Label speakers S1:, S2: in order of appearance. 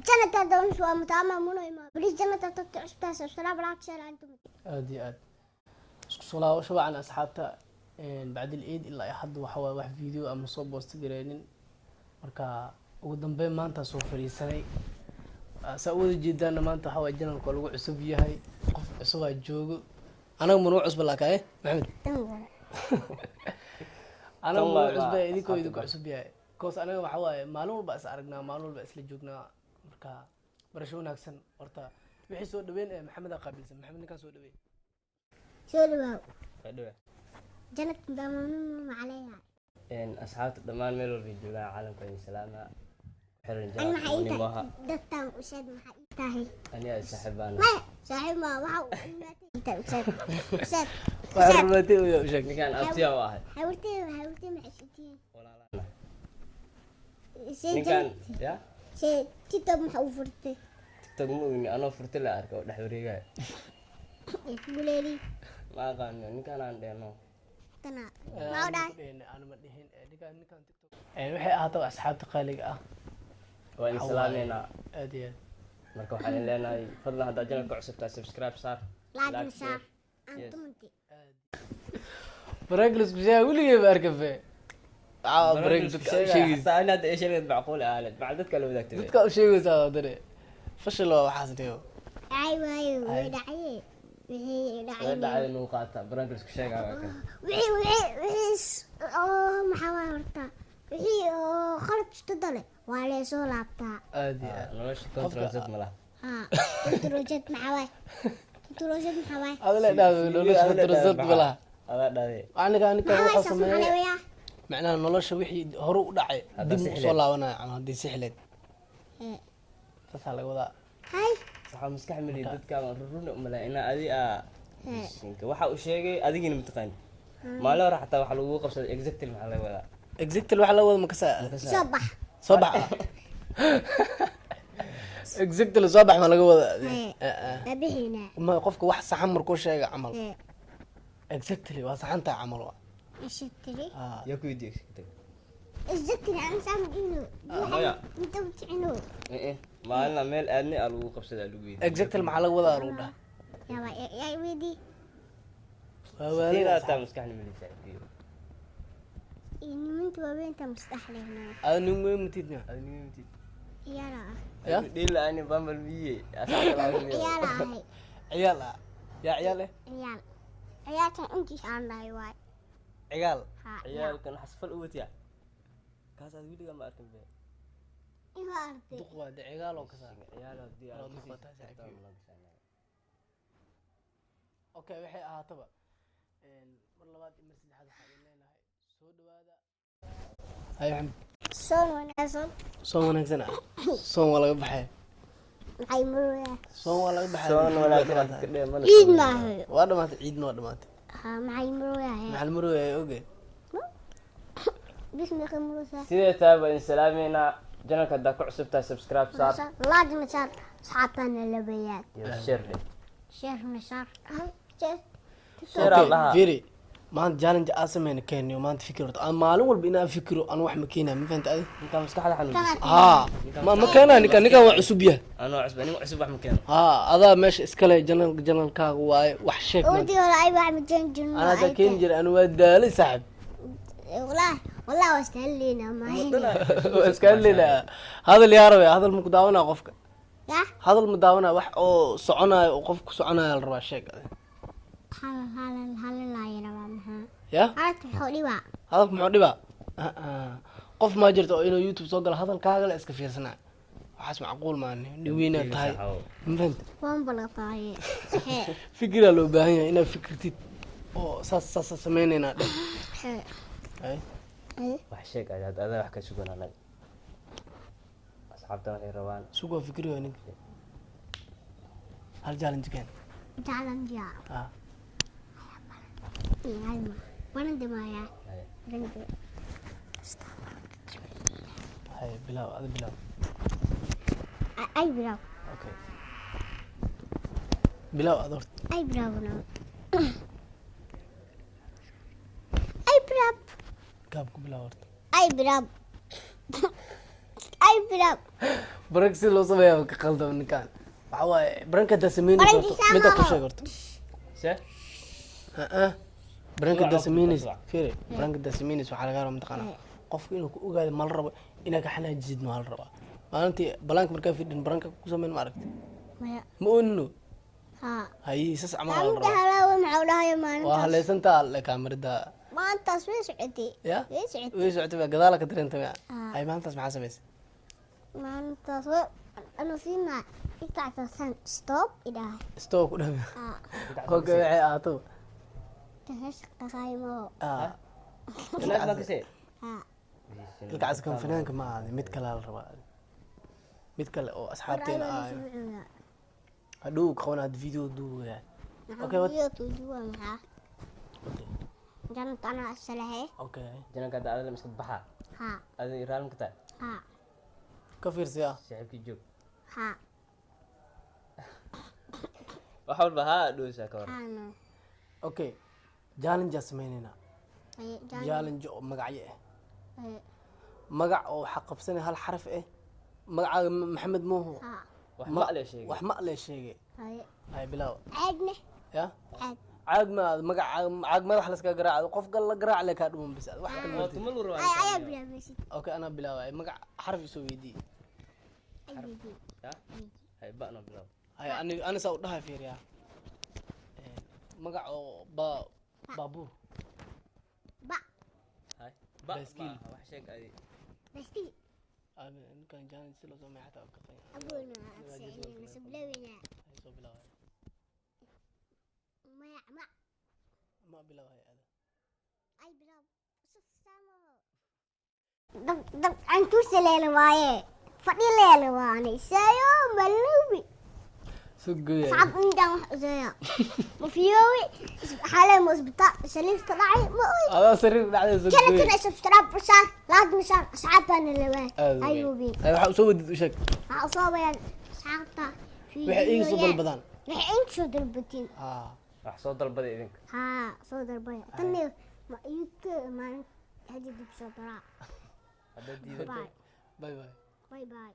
S1: Channelka doonaysa waa mutaama muno ima. Please, channelka tagta cusubtaa, subscribe, like, share antum.
S2: Aad iyo aad isku soo laabasho wacan, asxaabta. Bacdil ciid ilaa iyo hadda waxa waaye wax video ama soo post gareynin. Marka ugu dambeyn maanta soo fadhiisanay. Saa u wada jeedaana, maanta waxa waaye channelka waa lagu cusub yahay, qof cusubaa joogo. Anaga manuu cusba laakaa Maxamed, anaga manuu cusba, idinkoo idinku cusub yahay, cause anaga waxa waaye maalin walba is aragnaa, maalin walba isla joognaa. Marka barasho wanaagsan. Horta wixii soo dhaweyn ee Maxamed aa qaabilsan. Maxamed, ninkaan soo dhaweyn.
S1: Soo dhawaaw.
S3: Fadhiwa.
S1: Channelka mutaama macaleeya.
S3: Asxaabta dhammaan meel walba joogaan caalamka, idin salaama. Xiran
S1: Ani maxaa ii
S3: jaalnimoha.
S1: tahay dadtan usheed? Maxaa ii tahay?
S3: Aniga saaxiibaan.
S1: Maya, saaxiib ma waxa uu imaatay inta usheed usheed.
S2: Waxaa rumaatay u sheeg.
S3: Ninkaan abtiya u ahay.
S1: Hawrtay hawrtay, maxay ishiin?
S3: Walaalana.
S1: Shay.
S3: Ninkaan ya.
S1: Shay TikTok maxaa u furtay?
S3: TikTok ma ogni, anoo furti la arkay oo dhex wareegaya.
S1: Guleeli.
S3: Ma aqaano ninkaan aan dheeno.
S1: Tana ma u dhahay?
S2: Aan ma dhihin ninkaan TikTok waxay ahaataba. Asxaabta qaaliga ah,
S3: waa idin salaameynaa.
S2: Aad iyo aad.
S3: Marka waxaan idin leenahay, fadlan haddaad channelka cusubtahay, subscribe saar,
S1: like
S3: like,
S1: saar
S3: share. Yes.
S1: Antumanti.
S2: Prank laisku sheega weligay ba arkafe. Prank dadka u sheegaysa.
S3: Xataa ani hadda ii sheegay macquul aalad macal dadka la wadaagtay.
S2: Dadka u sheegaysaa haddane fashil waa waxaas dhigo.
S1: Ay waayo, way dhacay, wixii
S3: way
S1: dhacay.
S3: Dhacay inuu qaata prank laisku sheegaa waa kan.
S1: Wixii oo maxaa waay horta, wixii oo khalad isku dale waa leesoo laabtaa.
S2: Aad iyo aad.
S3: Nolosha control Z ma laha.
S1: Ha, control Z maxaa waay? Control Z maxaa waay?
S2: Adala dhahdo nolosha control Z ma laha.
S3: Adaa dhahday.
S2: Aniga ninkan
S1: maxaa waay
S2: wuxuu
S1: saas maxaa
S2: sameeyay
S1: leeyahay?
S2: Macnaha nolosha wixii hore u dhacay
S3: Haddaa
S2: dib
S3: si
S2: u soo
S3: xileed.
S2: laabanaya ama haddii si xileed
S1: Ee.
S2: saasaa laga wadaa.
S1: Hay.
S3: Waxaa maskax mali dadka ruruna umalaa inaa adi aa waxa uu sheegay adigiina mataqaani. Maalin hore xataa waxaa lagugu qabsaday exactly maxaa laga wadaa.
S2: Exactly waxa laga wada makasa.
S1: Soo bax.
S2: Soo bax, exactly soo bax ma laga wadaa?
S1: Ee.
S2: Eh, eh.
S1: Ma bixinaa.
S2: Ma qofka wax saxan markuu sheega camal.
S1: Ee.
S2: Exactly waa saxantaa camal waa.
S1: Isha tiri.
S2: Ah.
S3: Yaa ku weydiiyey exactly?
S1: Exactly aan saam dhino.
S3: Maya.
S1: Inta uticino.
S3: Eh, eh, maalina meel aadnay aa lagugu qabsaday, aa lagu weydiiyey.
S2: Exactly maxaa laga wadaa lagu dhaha.
S1: Yaa yaa weydii.
S2: Waa waalid.
S3: Sidaa taa maskaxna mali saaxiibkiyo.
S1: Nimanka waaweynta maskax lehna.
S2: Ada nin weyn matid miya?
S3: Adiga nimtid.
S1: Ciyaala ah.
S2: Ya?
S3: Dhila ani bambal biye asxaabta laa.
S1: Ciyaala ahay.
S2: Ciyaal ah, yaa ciyaal eh?
S1: Ciyaal, ciyaalkan intiis aan dhahay waay.
S2: Cigaal.
S1: Ha, ciyaal.
S3: Ciyaalkan xasfal u watiya kaas aad weligaa ma arkin be.
S1: Ima arday.
S2: Duq waa de, cigaal oo kasaa.
S3: Ciyaal haddii aad
S2: Waa duq
S3: kasii
S2: waa taas saaxiibkiyo.
S3: ma gashaan.
S2: Okay, waxay ahaataba, mar labaad iyo mar saddexaad waxaa idin leenahay soo dhawaada. Haye Maxamed.
S1: Soon wanaagsan.
S2: Soon wanaagsan ah, soon waa laga baxay.
S1: Maxay marooyaa?
S2: Soon waa laga baxay.
S3: Soon wanaagsan aad ka dheh mana.
S1: Ciid maaha.
S2: Waa dhamaatay, ciidna waa dhamaatay.
S1: Ha, maxay marooyaa?
S2: Maxaa la marooyaa oge?
S1: Bis meeqa maroosaa?
S3: Sidee tahay, baa idin salaameynaa. Channelka haddaa ku cusub tahay, subscribe saar.
S1: Like na saar, asxaabtana labayaad.
S3: Iyo share leh.
S1: Share na saar. Share.
S3: Share aan lahaa.
S2: Fiiri, maanta challenge aa sameyna keeniyo. Maanta fikir horta aan maalin walba inaan fikiro aan wax ma keenaya, ma fahanta adi?
S3: Ninkaan maskaxda xanuujisay.
S2: Haa, ma keenaya ninkan waa cusub yahay.
S3: Anoo cusub, nin cusub wax ma keeno.
S2: Haa, adaa meesha iskale, channelkaaga waaye, wax sheeg maanta.
S1: Wadii hore ay wax majan jirno.
S2: Anaa haddaa keeni jiray, anu waa daalay saaxib.
S1: Wallahi wallahi waa istahaleynaa maahin.
S2: Waa iska hadlaynaa. Hadal yaa rabe, hadal ma ku daawanaya qofka?
S1: Ya.
S2: Hadal ma daawanaya, wax oo soconayo oo qofku soconayo la rabaa, sheeg adi.
S1: Hadal hadal hadalaya rabaa maxaa?
S2: Ya.
S1: Hadalka muxuu dhibaa?
S2: Hadalka muxuu dhibaa? Ah, ah. Qof maa jirta oo inuu YouTube soo galo hadalkaaga la iska fiirsanaa? Waxaas macquul maan, nin weynaa tahay, ma fahamtid?
S1: Waan balaqaaye. Hee.
S2: Fikiraa loo baahan yahay, inaad fikirtid oo saas saasa sameynaynaa dheh.
S1: Hee.
S2: Ay.
S1: Hee.
S3: Wax sheeg adi, adaa wax ka sugan anaga. Asxaabtan waxay rabaan.
S2: Sug, waa fikri waa ninka. Hal challenge keen.
S1: Challenge ya.
S2: Ah.
S1: Alma. Barande maya.
S3: Haye.
S1: Barande.
S2: Hay, bilaw ada, bilaw.
S1: Ay bilaw.
S2: Okay, bilaw ada horta.
S1: Ay bilaw no. Ay bilaw.
S2: Gaab ku bilaw horta.
S1: Ay bilaw. Ay bilaw.
S2: Prank si loo sameeyaa ka qaldam ninkan. Waxa waaye prank haddaa sameynayso
S1: Prank
S2: horta, midda ku
S1: sama.
S2: sheeg horta.
S3: Se
S2: Prank haddaa
S3: Subax
S2: sameynayso,
S3: subax.
S2: fiiri, prank haddaa sameynayso waxaa laga rabaa, mataqaanaa, qofka inuu ku ogaado ma la rabo, inaa ka xanaajisid ma la rabaa. Maalintii balaanka markaa fidhin prank-ka ku sameyn, ma aragti?
S1: Maya.
S2: Ma oonino?
S1: Haa.
S2: Haye, sas camal aa la
S1: Maalinta
S2: rabaa.
S1: Halaawe maxuu dhahay
S2: Waa
S1: maalintaas?
S2: haleysantaa le kaamirada.
S1: Maalintaas way socotay.
S2: Ya.
S1: Way socotay.
S2: Way socotay, baa gadaala ka dareentay ma?
S1: Haa.
S2: Hay, maalintaas maxaa samaysay?
S1: Maalintaas way anu siinaa ikactasan stop idhahay.
S2: Stop ku dhame.
S1: Haa.
S2: Okay, waxay ahaato.
S1: Shaqaqaymo.
S2: Ah.
S3: Inaad baa kasee.
S1: Haa.
S2: Ilkaas kan fanaanka ma ahaade, mid kale la rabaa, mid kale oo asxaabteena ah. Hadhow qaban had video duubaya. Okay, what?
S1: Maxaa janat anaa isalahe.
S2: Okay.
S3: Jananka hadda adala iska baxa.
S1: Haa.
S3: Adin raalin ka tahay.
S1: Haa.
S2: Ka fiirsiya.
S3: Saaxiibkii joog.
S1: Haa.
S3: Wax walba haa dhowsaa ka hor.
S1: Haa, no.
S2: Okay, challenge aa sameynaynaa. Challenge oo magacyo ah. Magac oo waxaa qabsanay hal xaraf ah. Magacaaga Maxamed mooho?
S1: Haa.
S3: Wax ma le sheegay.
S2: Wax ma le sheegay. Hay, bilaaw.
S1: Caadne.
S2: Ya.
S1: Caad.
S2: Caag ma magac caag madax laska garaaco, qof gal la garaac le kaa dhuman bis wax kale
S3: Oo
S2: ma jirto.
S3: tumal
S1: Ay ayaa bilaabaysid.
S2: Okay, anaa bilaabay. Magac xaraf isoo weydii.
S1: Ay weydii.
S3: Ya hay, ba no bilaw.
S2: Hay, ani ani saa u dhahay, fiiriyaa. Magac oo ba baabuur.
S1: Ba.
S3: Hay, ba.
S2: Baaskiil.
S3: Ma wax sheeg adi.
S1: Basti.
S2: Ninkan challenge si loo sameeyo xataa ka qeyn.
S1: Abuna masablawina.
S2: Hay, soo bilaabay.
S1: Maya ma.
S2: Ma bilaabay ada.
S1: Ay, bilaab dab dab cantuursa leela waaye, fadhi leela waane isayo malubi.
S2: Soo gooyay.
S1: Sacab intaan wax usaya mafiyoowi xalay ma isbitaal saliifta dhacay ma oy.
S2: Adaa sariir dhacday soo
S1: kala
S2: gooyay.
S1: Kana subscribe saan laad misaan asxaabtaana lawaa ayubi.
S2: Ay, waxa usoo wadid u sheeg.
S1: Waxaa usoo bayaan asxaabta.
S2: Waxay iiga soo dalbadaan.
S1: Waxay inta soo dalbatiin.
S2: Ah.
S3: Wax soo dalbaday idinka.
S1: Haa, soo dalbaya tanni ma iibka maalin hadii dib soo daraa.
S3: Haddaad diidato.
S1: Bye.
S2: Bye bye.
S1: Bye bye.